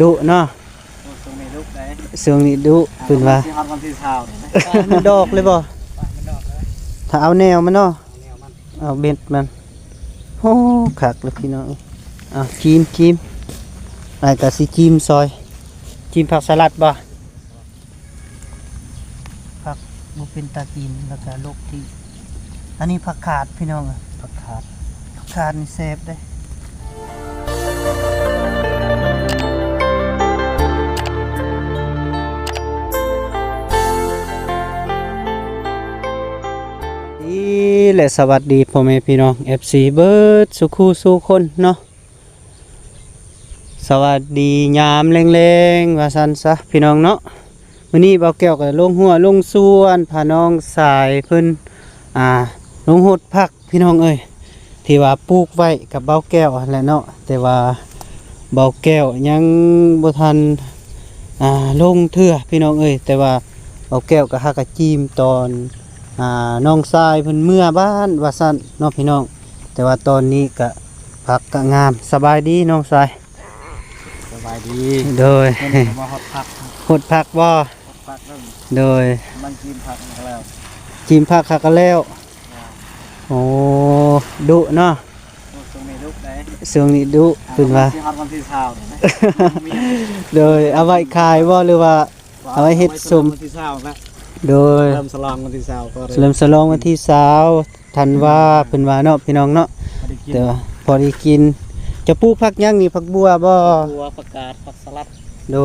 ດຸເນາະ. ໂອ້ ຊ່ວງນີ້ດຸໄດ໋ ຊ່ວງນີ້ດຸ ເພິ່ນວ່າ ຊິຮອດວັນທີຊາວນີ້ນະ. ມັນດອກເລີຍບໍ່? ມັນດອກເລີຍ ຖ້າເອົາແນວມັນເນາະ ເອົາແນວມັນ ເອົາເບັດມັນ. ໂອ້ ຄັກເລີຍພີ່ນ້ອງ. ເອົາຈີມ ຈີມ ອ້າຍກະຊິຈີມຊອຍ. ຈີມຜັກສະຫຼັດບໍ່? ຜັກບໍ່ເປັນຕາກິນ ແລ້ວກະລົກທີ່ ອັນນີ້ຜັກຂາດພີ່ນ້ອງ. ຜັກຂາດ ຜັກຂາດນີ້ແຊບເດ້. ດີ ແລະ ສະຫວັດດີພໍ່ແມ່ພີ່ນ້ອງ ເອັຟຊີ ເບິດສູ່ຄູ່ສູ່ຄົນເນາະ. ສະຫວັດດີຍາມແລງໆ ວ່າຊັ້ນຊະພີ່ນ້ອງເນາະ. ມື້ນີ້ບ່າວແກ້ວກໍລົງຮົ້ວລົງສວນ ພານ້ອງຊາຍເພິ່ນ ອ່າ ລົງຫົດຜັກພີ່ນ້ອງເອີຍ ທີ່ວ່າປູກໄວ້ກັບບ່າວແກ້ວຫັ້ນແຫຼະເນາະ. ແຕ່ວ່າບ່າວແກ້ວຍັງບໍ່ທັນ ອ່າ ລົງເທື່ອພີ່ນ້ອງເອີຍ. ແຕ່ວ່າບ່າວແກ້ວກໍຫາກະຈີມຕອນ ອ່າ ນ້ອງຊາຍເພິ່ນເມືອບ້ານວ່າຊັ້ນເນາະພີ່ນ້ອງ. ແຕ່ວ່າຕອນນີ້ກະ ຜັກກະງາມ. ສະບາຍດີນ້ອງຊາຍ. ສະບາຍດີ. ໂດຍ ມື້ນີ້ກໍມາຫົດຜັກ ຫົດຜັກບໍ່? ຫົດຜັກເບິ່ງ. ໂດຍ ມັນຈີມຜັກແລ້ວ ຈີມຜັກຄັກກະແລ້ວ. ໂອ້ ດຸເນາະ. ໂອ້ ຊ່ວງນີ້ດຸໄດ໋ ຊ່ວງນີ້ດຸ ເພິ່ນວ່າ ຊິຮອດວັນທີຊາວນີ້ນະ. ໂດຍ ເອົາໄວ້ຂາຍບໍ່ ຫຼືວ່າ ເອົາໄວ້ເຮັດສົ້ມ ເອົາໄວ້ສະຫຼອງວັນທີຊາວນະ. ໂດຍ ສະເຫຼີມສະຫຼອງວັນທີຊາວ ສະເຫຼີມສະຫຼອງວັນທີຊາວທັນວາ ອືມ ເພິ່ນວ່າເນາະພີ່ນ້ອງເນາະ. ພໍໄດ້ກິນ ແຕ່ວ່າພໍໄດ້ກິນ. ເຈົ້າປູກຜັກຫຍັງນີ້? ຜັກບົ່ວບໍ່? ຜັກບົ່ວ ຜັກກາດ ຜັກສະຫຼັດ. ໂດ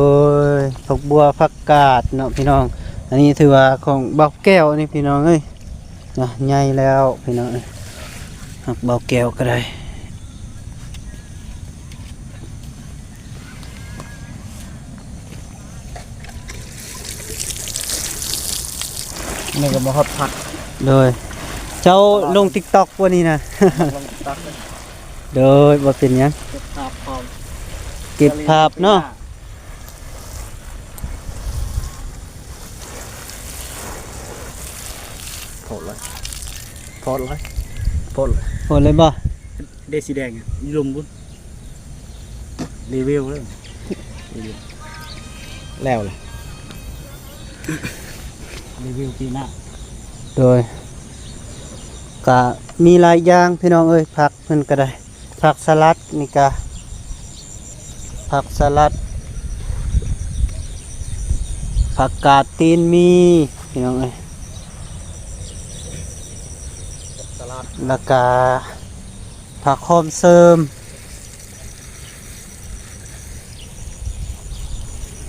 ຍ ຜັກບົ່ວ ຜັກກາດເນາະພີ່ນ້ອງ. ອັນນີ້ຖືວ່າຂອງບ່າວແກ້ວນີ້ພີ່ນ້ອງເອີຍ ນະ ໃຫຍ່ແລ້ວພີ່ນ້ອງເອີຍ. ຫາກບ່າວແກ້ວກໍໄດ້ ນີ້ກໍມາຮອດຜັກ. ໂດຍ ເຈົ້າລົງຕິກຕັອກບໍ່ນີ້ນະ? ລົງຕິກຕັອກ. ໂດຍ ບໍ່ເປັນຫຍັງ ເກັບພາບພ້ອມ ເກັບພາບເນາະ. ໂພດເລີຍ ໂພດເລີຍ ໂພດເລີຍ ໂພດເລີຍບໍ່? ເດ ສີແດງຢູ່ລຸ່ມພຸ້ນ ຣີວິວເລີຍ ຣີວິວແລ້ວລະ ຣີວິວປີໜ້າ. ໂດຍ ກະມີຫຼາຍຢ່າງພີ່ນ້ອງເອີຍ ຜັກເພິ່ນກະໄດ້ ຜັກສະຫຼັດນີ້ກະ ຜັກສະຫຼັດ ຜັກກາດຕີນໝີ່ ພີ່ນ້ອງເອີຍ ສະຫຼັດ ແລ້ວກະຜັກຫອມເສີມ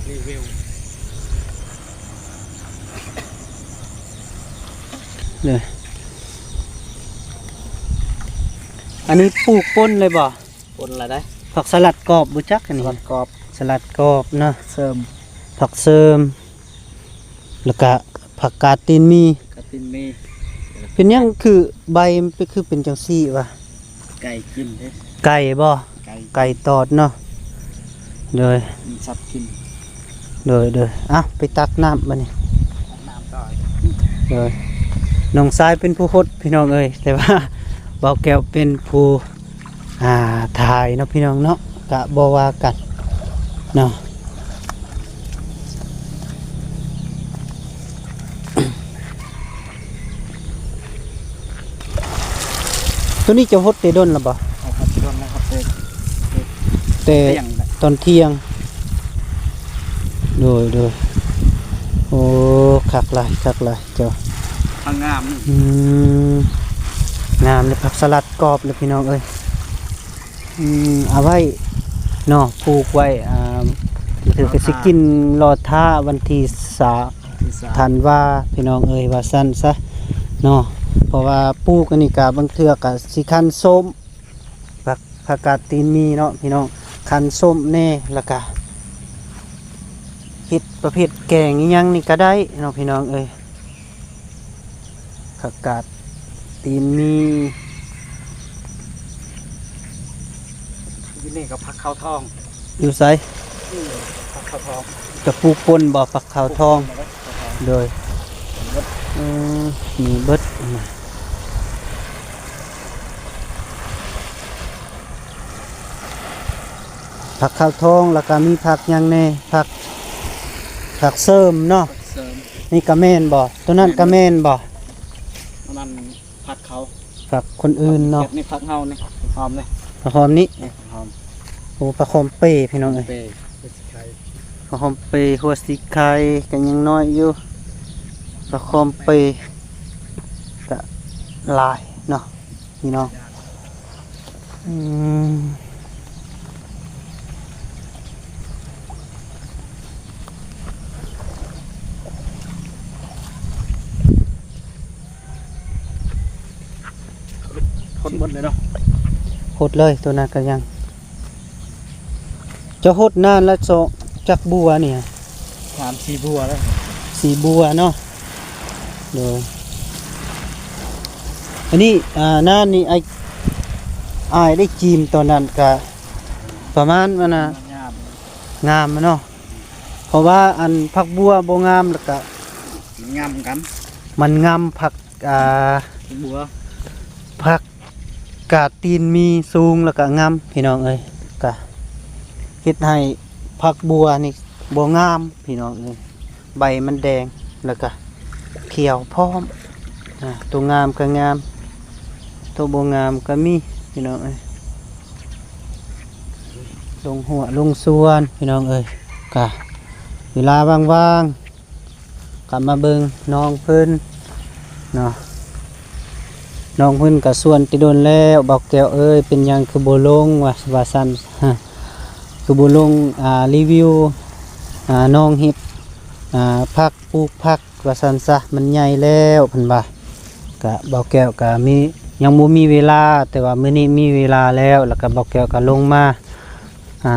ຣີວິວ ເດີ ອັນນີ້ປູກປົນເລີຍບໍ່? ປົນລະໄດ໋ ຜັກສະຫຼັດກອບ ຮູ້ຈັກອັນນີ້? ສະຫຼັດກອບ ສະຫຼັດກອບເນາະ ເສີມ ຜັກເສີມ ແລ້ວກະຜັກກາດຕີນໝີ່ ກາດຕີນໝີ່. ເປັນຫຍັງຄືໃບມັນເປັນ ຄືເປັນຈັ່ງຊີ້ວະ? ໄກ່ກິນເດ້ ໄກ່ບໍ່? ໄກ່ ໄກ່ຕອດເນາະ. ໂດຍ ມັນສັດກິນ. ໂດຍ ໂດຍ ເອົາ ໄປຕັກນ້ຳບາດນີ້ ຕັກນ້ຳຕໍ່. ໂດຍ ນ້ອງຊາຍເປັນຜູ້ຫົດພີ່ນ້ອງເອີຍ ແຕ່ວ່າບ່າວແກ້ວເປັນຜູ້ ອ່າ ຖ່າຍເນາະພີ່ນ້ອງເນາະ ກະບໍ່ວ່າກັນເນາະ. ໂຕນີ້ເຈົ້າຫົດແຕ່ດົນລະບໍ່? ຫົດແຕ່ດົນແລ້ວ ຫົດແຕ່ ແຕ່ຕອນທ່ຽງ. ໂດຍ ໂດຍ ໂອ້ ຄັກຫຼາຍ ຄັກຫຼາຍເຈົ້າ ຜັກງາມ. ອືມ ງາມເລີຍ ຜັກສະຫຼັດກອບເລີຍພີ່ນ້ອງເອີຍ. ອືມ ເອົາໄວ້ເນາະ ປູກໄວ້ ອ່າ ຖືກະຊິກິນລໍຖ້າວັນທີສາມ ວັນທີສາມ ທັນວາ ພີ່ນ້ອງເອີຍ ວ່າຊັ້ນຊະເນາະ. ເພາະວ່າປູກອັນນີ້ກະບາງເທື່ອກະຊິຄັນສົ້ມ ຜັກ ຜັກກາດຕີນໝີ່ເນາະພີ່ນ້ອງ ຄັນສົ້ມແດ່ ແລ້ວກະເຮັດປະເພດແກງອີ່ຫຍັງນີ້ກະໄດ້ເນາະ ພີ່ນ້ອງເອີຍ. ຜັກກາດຕີນໝີ່ ຢູ່ນີ້ກໍຜັກເຂົ້າທອງ. ຢູ່ໃສ? ອືມ ຜັກເຂົ້າທອງ ກະປູກປົນບໍ່ ຜັກເຂົ້າທອງ? ປູກປົນ ໂດຍ ເອີ ມີເບິດ. ຜັກຂາວທອງ ແລ້ວກໍມີຜັກຫຍັງແດ່? ຜັກ ຜັກເສີມເນາະ. ເສີມ ນີ້ກໍແມ່ນບໍ່? ໂຕນັ້ນກໍແມ່ນບໍ່? ອັນນັ້ນຜັກເຂົາ ຜັກຄົນອື່ນເນາະ. ນີ້ຜັກເຮົານີ້ ຫອມນີ້ ຫອມນີ້ ນີ້ຫອມ. ໂອ້ ຜັກຫອມເປພີ່ນ້ອງເອີຍ ເປ ຫົວສີໄຄ ຜັກຫອມເປ ຫົວສີໄຄກໍຍັງນ້ອຍຢູ່ ຜັກຫອມເປກໍຫຼາຍເນາະ ພີ່ນ້ອງ. ອືມ ຫົດໝົດເລີຍເນາະ ຫົດເລີຍ. ໂຕນັ້ນກໍຍັງ ເຈົ້າຫົດນານລະ ຈັກບົວນີ້? ສາມສີ່ບົວແລ້ວ ສີ່ບົວເນາະ. ໂດຍ ອັນນີ້ ອ່າ ນານນີ້ ອ້າຍ ອ້າຍໄດ້ຈີມຕອນນັ້ນກະປະມານ ອັນນ່າ ງາມ ງາມເນາະ ເພາະວ່າອັນຜັກບົວບໍ່ງາມ ແລ້ວກະງາມກັນ ມັນງາມຜັກ ອ່າ ບົວ ຜັກກາດຕີນມີສູງ ແລ້ວກະງາມ ພີ່ນ້ອງເອີຍ. ກະເຮັດໃຫ້ຜັກບົວນີ້ບໍ່ງາມ ພີ່ນ້ອງເອີຍ ໃບມັນແດງ ແລ້ວກະຂຽວພ້ອມ. ອ່າ ໂຕງາມກໍງາມ ໂຕບໍ່ງາມກໍມີ ພີ່ນ້ອງເອີຍ. ລົງຮົ້ວລົງສວນ ພີ່ນ້ອງເອີຍ ກະເວລາວ່າງໆ ກັບມາເບິ່ງນ້ອງເພິ່ນເນາະ. ນ້ອງເພິ່ນກໍຊວນແຕ່ດົນແລ້ວ ບ່າວແກ້ວເອີຍ ເປັນຫຍັງຄືບໍ່ລົງ ວ່າ ວ່າຊັ້ນ ຄືບໍ່ລົງ ອ່າ ຣີວິວ ອ່າ ນ້ອງເຮັດ ອ່າ ຜັກ ປູກຜັກ ວ່າຊັ້ນຊະ ມັນໃຫຍ່ແລ້ວ ເພິ່ນວ່າ. ກະບ່າວແກ້ວກະມີ ຍັງບໍ່ມີເວລາ ແຕ່ວ່າມື້ນີ້ມີເວລາແລ້ວ ແລ້ວກະບ່າວແກ້ວກະລົງມາ ອ່າ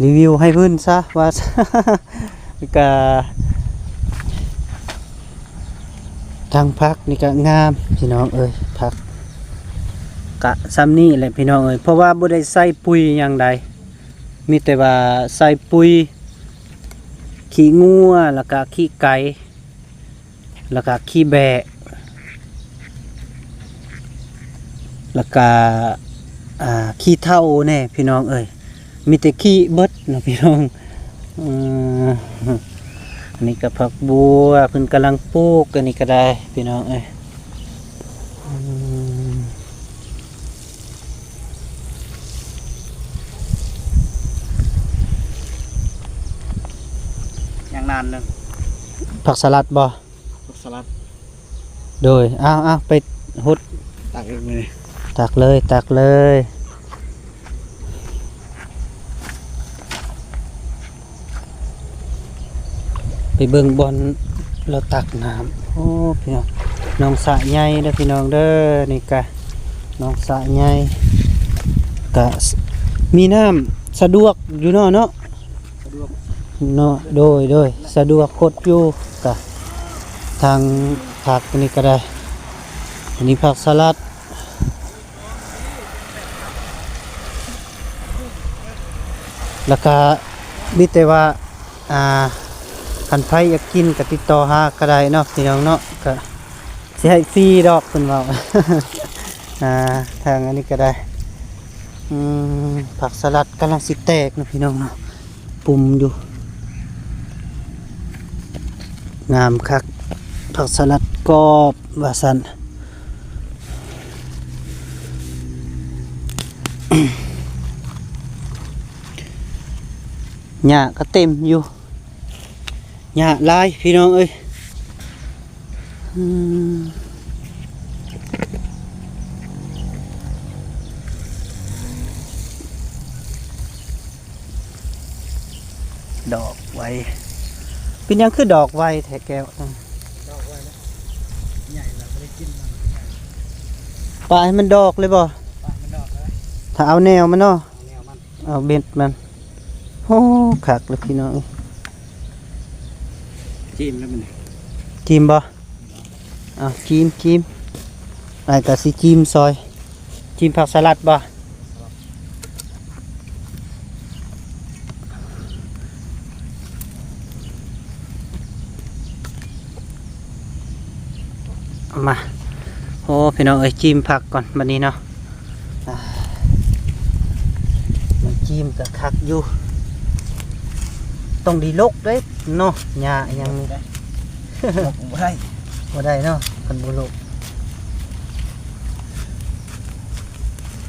ຣີວິວໃຫ້ເພິ່ນຊະວ່າ ກະ ທາງຜັກນີ້ກະງາມ ພີ່ນ້ອງເອີຍ ຜັກກະຊ່ຳນີ້ແຫຼະ ພີ່ນ້ອງເອີຍ ເພາະວ່າບໍ່ໄດ້ໃສ່ປຸ໋ຍຫຍັງໃດ ມີແຕ່ວ່າໃສ່ປຸ໋ຍຂີ້ງົວ ແລ້ວກະຂີ້ໄກ່ ແລ້ວກະຂີ້ແບ້ ແລ້ວກະ ອ່າ ຂີ້ເຖົ້າແດ່ ພີ່ນ້ອງເອີຍ ມີແຕ່ຂີ້ເບິດເນາະ ພີ່ນ້ອງ. ເອີ ອັນນີ້ກະຜັກບົວ ເພິ່ນກຳລັງປູກ ອັນນີ້ກະໄດ້ ພີ່ນ້ອງເອີຍ. ອືມ ຍັງນານໜຶ່ງ ຜັກສະຫຼັດບໍ່? ຜັກສະຫຼັດ ໂດຍ ເອົາໆ ໄປຫົດ ຕັກອີກມື້ນີ້ ຕັກເລີຍ ຕັກເລີຍ. ໄປເບິ່ງບ່ອນລາວຕັກນ້ຳ. ໂອ້ ພີ່ນ້ອງ ໜອງສະໃຫຍ່ເດີພີ່ນ້ອງເດີ ນີ້ກະໜອງສະໃຫຍ່ ກະມີນ້ຳສະດວກຢູ່ເນາະ ເນາະ ສະດວກເນາະ. ໂດຍ ໂດຍ ສະດວກຄົດຢູ່ ກະທາງຜັກນີ້ກະໄດ້ ອັນນີ້ຜັກສະຫຼັດ ແລ້ວກະມີແຕ່ວ່າ ອ່າ ຄັນໃຜຢາກກິນກະຕິດຕໍ່ຫາກະໄດ້ເນາະ ພີ່ນ້ອງເນາະ ກະຊິໃຫ້ຟຣີດອກ ເພິ່ນເວົ້າ ອ່າ ທາງອັນນີ້ກະໄດ້. ອືມ ຜັກສະຫຼັດກຳລັງຊິແຕກເນາະ ພີ່ນ້ອງເນາະ ປຸ່ມຢູ່ ງາມຄັກ ຜັກສະຫຼັດກອບວ່າຊັ້ນ. ຫຍ້າກໍເຕັມຢູ່ ຫຍ້າຫຼາຍພີ່ນ້ອງເອີຍ. ອືມ ດອກໄວ ເປັນຫຍັງຄືດອກໄວແທ້ແກ້ວ? ດອກໄວແລ້ວ ໃຫຍ່ແລ້ວບໍ່ໄດ້ກິນມັນ ປະໃຫ້ມັນດອກເລີຍບໍ່? ປະໃຫ້ມັນດອກເລີຍ ຖ້າເອົາແນວມັນເນາະ ເອົາແນວມັນ ເອົາເບັດມັນ. ໂອ້ ຄັກເລີຍພີ່ນ້ອງເອີຍ ຈີມແລ້ວມັນ ຈີມບໍ່? ເອົາຈີມ ຈີມ ອ້າຍກະຊິຈີມຊອຍ. ຈີມຜັກສະຫຼັດບໍ່? ເອົາມາ ໂອ້ ພີ່ນ້ອງເອີຍ ຈີມຜັກກ່ອນບັດນີ້ເນາະ ອ່າ ມາຈ ອີ່ມກະຄັກຢູ່ ຕ້ອງໄດ້ລົກເດ້ເນາະ ຫຍ້າຫຍັງນີ້ ລົກບໍ່ໄດ້ ບໍ່ໄດ້ເນາະ ຄັນບໍ່ລົກ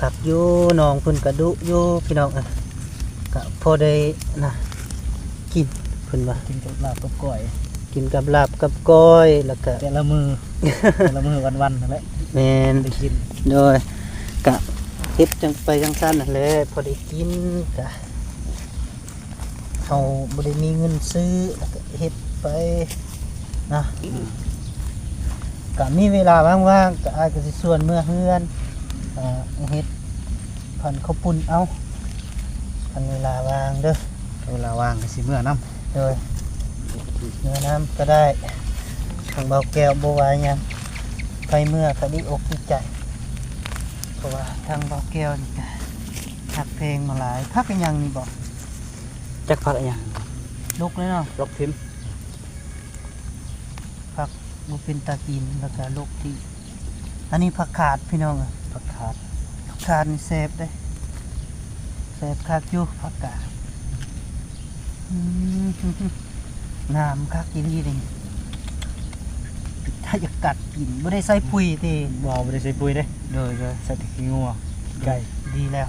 ຄັກຢູ່ ນ້ອງເພິ່ນກະດຸຢູ່ພີ່ນ້ອງເອີຍ ກະພໍໄດ້ນະ ກິນ ເພິ່ນວ່າ ກິນກັບລາບກັບກ້ອຍ ກິນກັບລາບກັບກ້ອຍ ແລ້ວກະ ແຕ່ລະມື້ ແຕ່ລະມື້ວັນໆຫັ້ນແຫຼະ ແມ່ນ ໄດ້ກິນ ໂດຍ ກະເຮັດຈັ່ງໄປຈັ່ງຊັ້ນຫັ້ນແຫຼະ ພໍໄດ້ກິນ ກະເຮົາບໍ່ໄດ້ມີເງິນຊື້ ແລ້ວກະເຮັດໄປນະ ກະມີເວລາວ່າງໆ ກະອ້າຍກະຊິຊວນເມືອເຮືອນ ອາ ເຮັດ ພັນເຂົ້າປຸ້ນເອົາ ຄັນເວລາວ່າງເດີ ເວລາວ່າງກະຊິເມືອນຳ ໂດຍ ເມືອນຳກະໄດ້ ທາງບ່າວແກ້ວບໍ່ວ່າຫຍັງ ໃຜເມືອກະດີອົກດີໃຈ ເພາະວ່າທາງບ່າວແກ້ວນີ້ກະຮັກແພງມາຫຼາຍ ຜັກອີ່ຫຍັງນີ້ບໍ? ຈັກຜັກອີ່ຫຍັງ ລົກເລີຍເນາະ ລົກຖິ້ມ ຜັກບໍ່ເປັນຕາກິນ ແລ້ວກະລົກຖິ້ມ ອັນນີ້ຜັກຂາດພີ່ນ້ອງ ຜັກຂາດ ຜັກຂາດນີ້ແຊບເດ້ ແຊບຄັກຢູ່ຜັກກາດ ອືມ ງາມຄັກອີ່ຫຼີເດ້ ຖ້າຢາກກັດກິນ ບໍ່ໄດ້ໃສ່ປຸ໋ຍຕິ ບໍ່ ບໍ່ໄດ້ໃສ່ປຸ໋ຍເດ້ ໂດຍ ໂດຍ ໃສ່ແຕ່ຂີ້ງົວ ຂີ້ໄກ່ ດີແລ້ວ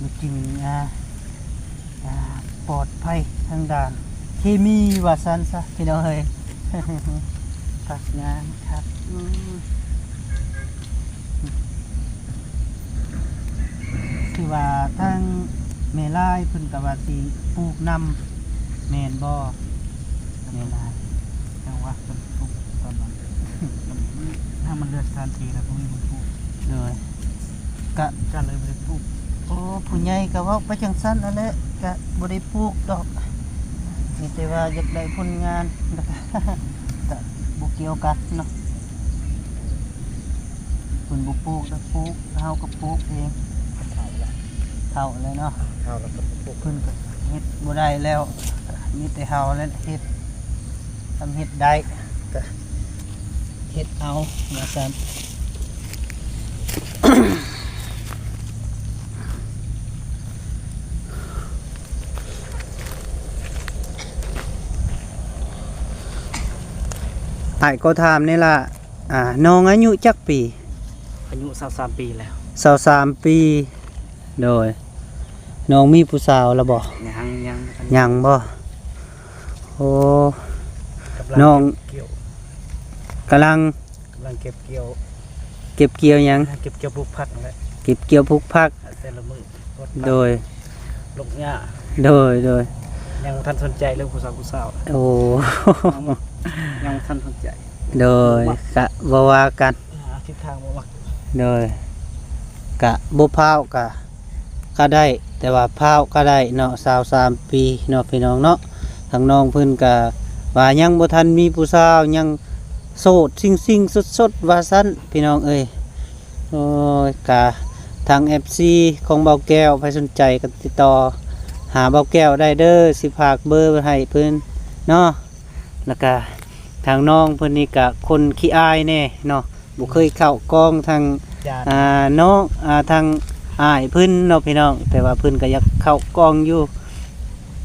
ມັນຈຶ່ງ ອ່າ ອ່າ ປອດໄພທາງດ້ານເຄມີວ່າຊັ້ນຊະ ພີ່ນ້ອງເອີຍ ພັກງານຄັກ ອືມ ຄືວ່າທາງແມ່ລາຍເພິ່ນກະວ່າຊິປູກນຳ ແມ່ນບໍ່? ແມ່ນຫຼາຍ ແຕ່ວ່າເພິ່ນປູກຕອນນັ້ນ ຖ້າມັນເຫຼືອສະຖານທີ່ແລ້ວບໍ່ມີຄົນປູກ ໂດຍ ກະ ກະເລີຍບໍ່ໄດ້ປູກ ໂອ້ ຜູ້ໃຫຍ່ກະເວົ້າໄປຈັ່ງຊັ້ນຫັ້ນແຫຼະ ກະບໍ່ໄດ້ປູກດອກ ມີແຕ່ວ່າຢາກໄດ້ຜົນງານ ກະ ກະບໍ່ກ່ຽວກັນເນາະ ເພິ່ນບໍ່ປູກ ແລ້ວປູກ ເຮົາກໍປູກເອງ ເຖົ້າແລ້ວ ເຖົ້າແລ້ວເນາະ ເຖົ້າແລ້ວກໍບໍ່ປູກ ເພິ່ນກໍເຮັດບໍ່ໄດ້ແລ້ວ ມີແຕ່ເຮົາແຫຼະເຮັດ ທຳເຮັດໄດ້ກໍເຮັດເອົາວ່າຊັ້ນ ອ້າຍກໍຖາມແດ່ລະ ອ່າ ນ້ອງອາຍຸຈັກປີ? ອາຍຸຊາວສາມປີແລ້ວ ຊາວສາມປີ ໂດຍ ນ້ອງມີຜູ້ສາວລະບໍ່? ຍັງ ຍັງ ຍັງບໍ່? ໂອ້ ກຳລັງ ນ້ອງ ເກັບກ່ຽວ ກຳລັງ ກຳລັງເກັບກ່ຽວ ເກັບກ່ຽວຫຍັງ? ເກັບກ່ຽວປູກຜັກນັ້ນແຫຼະ ເກັບກ່ຽວປູກຜັກ ແຕ່ລະມື້ ໂດຍ ລົກຫຍ້າ ໂດຍ ໂດຍ ຍັງບໍ່ທັນສົນໃຈເລື່ອງຜູ້ສາວຜູ້ສາວ ໂອ້ ຍັງບໍ່ທັນສົນໃຈ ໂດຍ ກະບໍ່ວ່າກັນ ອ່າ ທິດທາງບໍ່ມັກ ໂດຍ ກະບໍ່ພ້າວກະ ກະໄດ້ ແຕ່ວ່າພ້າວກະໄດ້ເນາະ ຊາວສາມປີເນາະ ພີ່ນ້ອງເນາະ ທາງນ້ອງເພິ່ນກະວ່າຍັງບໍ່ທັນມີຜູ້ສາວ ຍັງໂສດຊິງໆສົດໆວ່າຊັ້ນ ພີ່ນ້ອງເອີຍ ໂອ້ຍ ກະທາງເອັຟຊີຂອງບ່າວແກ້ວ ໃຜສົນໃຈກໍຕິດຕໍ່ຫາບ່າວແກ້ວໄດ້ເດີ ຊິຝາກເບີໄວ້ໃຫ້ເພິ່ນເນາະ ແລ້ວກະທາງນ້ອງເພິ່ນນີ້ກະຄົນຂີ້ອາຍແດ່ເນາະ ບໍ່ເຄີຍເຂົ້າກ້ອງທາງ ຢ້ານ ອ່າ ນ້ອງ ອ່າ ທາງອ້າຍເພິ່ນເນາະ ພີ່ນ້ອງ ແຕ່ວ່າເພິ່ນກໍຢາກເຂົ້າກ້ອງຢູ່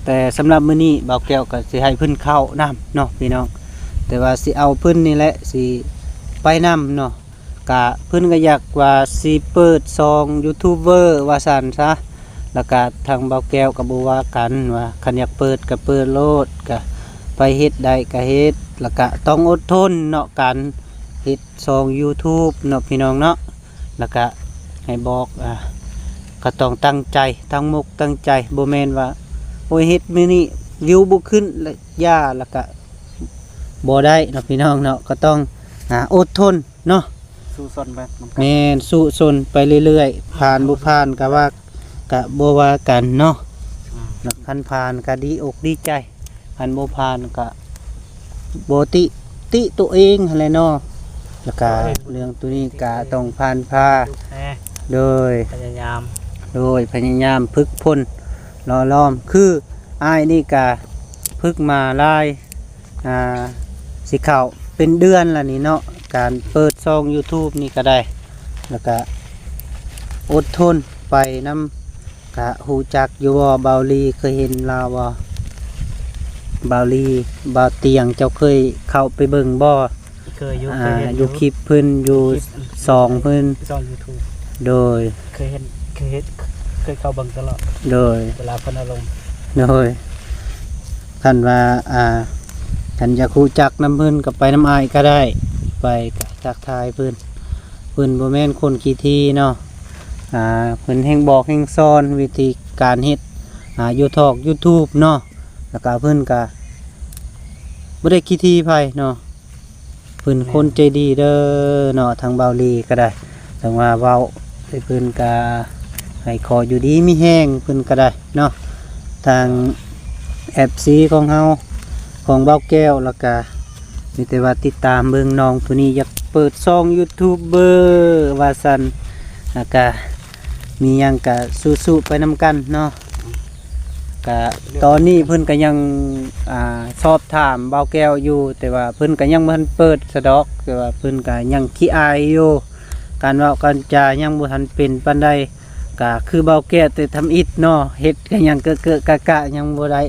ແຕ່ສຳລັບມື້ນີ້ບ່າວແກ້ວກໍຊິໃຫ້ເພິ່ນເຂົ້ານຳເນາະ ພີ່ນ້ອງ ແຕ່ວ່າຊິເອົາເພິ່ນນີ້ແຫຼະ ຊິໄປນຳເນາະ ກະເພິ່ນກໍຢາກວ່າຊິເປີດຊ່ອງຢູທູບເບີວ່າຊັ້ນຊະ ແລ້ວກະທາງບ່າວແກ້ວກໍບໍ່ວ່າກັນ ວ່າຄັນຢາກເປີດກໍເປີດໂລດ ກະໄປເຮັດໄດ້ກໍເຮັດ ແລ້ວກະຕ້ອງອົດທົນເນາະ ການເຮັດຊ່ອງຢູທູບເນາະ ພີ່ນ້ອງເນາະ ແລ້ວກະໃຫ້ບອກ ອ່າ ກໍຕ້ອງຕັ້ງໃຈ ຕັ້ງມົກຕັ້ງໃຈ ບໍ່ແມ່ນວ່າ ໂອ້ຍ ເຮັດມື້ນີ້ວິວບໍ່ຂຶ້ນ ແລ້ວຢ່າ ແລ້ວກະ ບໍ່ໄດ້ເນາະ ພີ່ນ້ອງເນາະ ກໍຕ້ອງ ອ່າ ອົດທົນເນາະ ສູ້ຊົນໄປນຳກັນ ແມ່ນ ສູ້ຊົນໄປເລື້ອຍໆ ຜ່ານບໍ່ຜ່ານກໍວ່າ ກະບໍ່ວ່າກັນເນາະ ອືມ ແລ້ວຄັນຜ່ານກໍດີອົກດີໃຈ ຄັນບໍ່ຜ່ານກໍບໍ່ຕິ ຕິຕົວເອງຫັ້ນແຫຼະເນາະ ແລ້ວກະ ໂດຍ ເລື່ອງຕົວນີ້ກະຕ້ອງຜ່ານຜ່າ ແນ່ ໂດຍ ພະຍາຍາມ ໂດຍ ພະຍາຍາມຝຶກຝົນ ຫຼໍ່ຫຼອມ ຄືອ້າຍນີ້ກະຝຶກມາຫຼາຍ ອ່າ ຊິເຂົ້າເປັນເດືອນລະນີ້ເນາະ ການເປີດຊ່ອງຢູທູບນີ້ກໍໄດ້ ແລ້ວກະອົດທົນໄປນຳ ກະຮູ້ຈັກຢູ່ບໍ່ ບ່າວລີ ເຄີຍເຫັນລາວບໍ່? ບ່າວລີ ບ່າວຕຽງ ເຈົ້າເຄີຍເຂົ້າໄປເບິ່ງບໍ່? ເຄີຍຢູ່ ອ່າ ເຄີຍເຫັນ ຢູ່ ຢູ່ຄລິບເພິ່ນ ຢູ່ ຢູ່ຄລິບ ຊ່ອງເພິ່ນ ຊ່ອງ YouTube ໂດຍ ເຄີຍເຫັນ ເຄີຍເຫັນ ເຄີຍເຂົ້າເບິ່ງຕະຫຼອດ ໂດຍ ເວລາເພິ່ນເອົາລົງ ໂດຍ ຄັນວ່າ ອ່າ ຄັນຢາກຮູ້ຈັກນຳເພິ່ນກໍໄປນຳອ້າຍກໍໄດ້ ໄປກໍທັກທາຍເພິ່ນ ເພິ່ນບໍ່ແມ່ນຄົນຂີ້ຖີ່ເນາະ ອ່າ ເພິ່ນແຮ່ງບອກແຮ່ງສອນວິທີການເຮັດ ອ່າ ຢູ່ທອກ YouTube ເນາະ ແລ້ວກໍເພິ່ນກໍບໍ່ໄດ້ຂີ້ຖີ່ໃຜເນາະ ເພິ່ນ ແມ່ນ ຄົນໃຈດີເດີເນາະ ທາງບ່າວລີກໍໄດ້ ຈັ່ງວ່າເວົ້າໃຫ້ເພິ່ນກໍໃຫ້ຂໍຢູ່ດີມີແຮງເພິ່ນກໍໄດ້ເນາະ ທາງ ເອັຟຊີ ຂອງເຮົາ ຂອງບ່າວແກ້ວ ແລ້ວກະມີແຕ່ວ່າຕິດຕາມເບິ່ງນ້ອງຜູ້ນີ້ ຢາກເປີດຊ່ອງຢູທູບເບີວ່າຊັ້ນ ແລ້ວກະມີຫຍັງກະສູ້ໆໄປນຳກັນເນາະ ກະຕອນນີ້ເພິ່ນກະຍັງ ອ່າ ສອບຖາມບ່າວແກ້ວຢູ່ ແຕ່ວ່າເພິ່ນກະຍັງບໍ່ທັນເປີດສະດອກ ແຕ່ວ່າເພິ່ນກະຍັງຂີ້ອາຍຢູ່ ການເວົ້າການຈາຍັງບໍ່ທັນເປັນປານໃດ ກະຄືບ່າວແກ້ວແຕ່ທຳອິດເນາະ ເຮັດກະຍັງເກະເກະກະກະຍັງບໍ່ໄດ້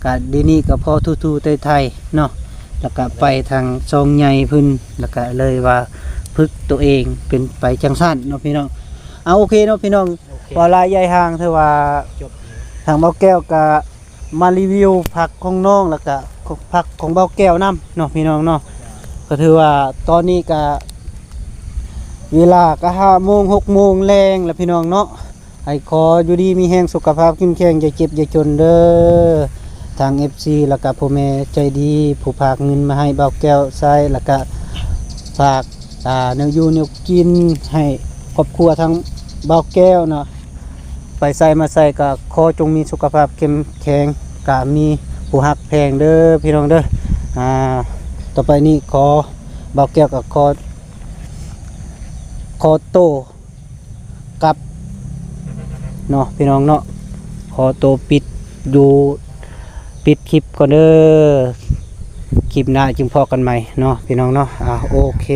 ກະດຽວນີ້ກະພໍທູໆໄທໆເນາະ ແລ້ວກະໄປທາງຊ່ອງໃຫຍ່ເພິ່ນ ແລ້ວກະເລີຍວ່າຝຶກໂຕເອງເປັນໄປຈັ່ງຊັ້ນເນາະພີ່ນ້ອງ ເອົາ ໂອເຄເນາະພີ່ນ້ອງ ໂອເຄ ເວົ້າຫຼາຍຢາຍຫ່າງ ຖືວ່າ ຈົບ ທາງບ່າວແກ້ວກະ ມາຣີວິວຜັກຂອງນ້ອງ ແລ້ວກະຜັກຂອງບ່າວແກ້ວນຳເນາະພີ່ນ້ອງເນາະ ກໍຖືວ່າຕອນນີ້ກະເວລາກະຫ້າໂມງ ຫົກໂມງແລງແລ້ວພີ່ນ້ອງເນາະ ໃຫ້ຂໍຢູ່ດີມີແຮງ ສຸຂະພາບເຂັ້ມແຂງ ຢ່າເຈັບຢ່າຈົນເດີ ທາງ ເອັຟຊີ ແລ້ວກະພໍ່ແມ່ໃຈດີ ຜູ້ຝາກເງິນມາໃຫ້ບ່າວແກ້ວໃຊ້ ແລ້ວກະຝາກ ອ່າ ແນວຢູ່ແນວກິນໃຫ້ຄອບຄົວທາງບ່າວແກ້ວເນາະ ໄປໃສມາໃສກໍຂໍຈົ່ງມີສຸຂະພາບເຂັ້ມແຂງ ກະມີຜູ້ຮັກແພງເດີພີ່ນ້ອງເດີ ອ່າ ຕໍ່ໄປນີ້ຂໍ ບ່າວແກ້ວກໍຂໍ ຂໍໂຕກັບເນາະພີ່ນ້ອງເນາະ ຂໍໂຕປິດຢູ່ ປິດຄລິບກ່ອນເດີ ຄລິບໜ້າຈຶ່ງພໍ້ກັນໃໝ່ເນາະພີ່ນ້ອງເນາະ ອ່າ ໂອເຄ.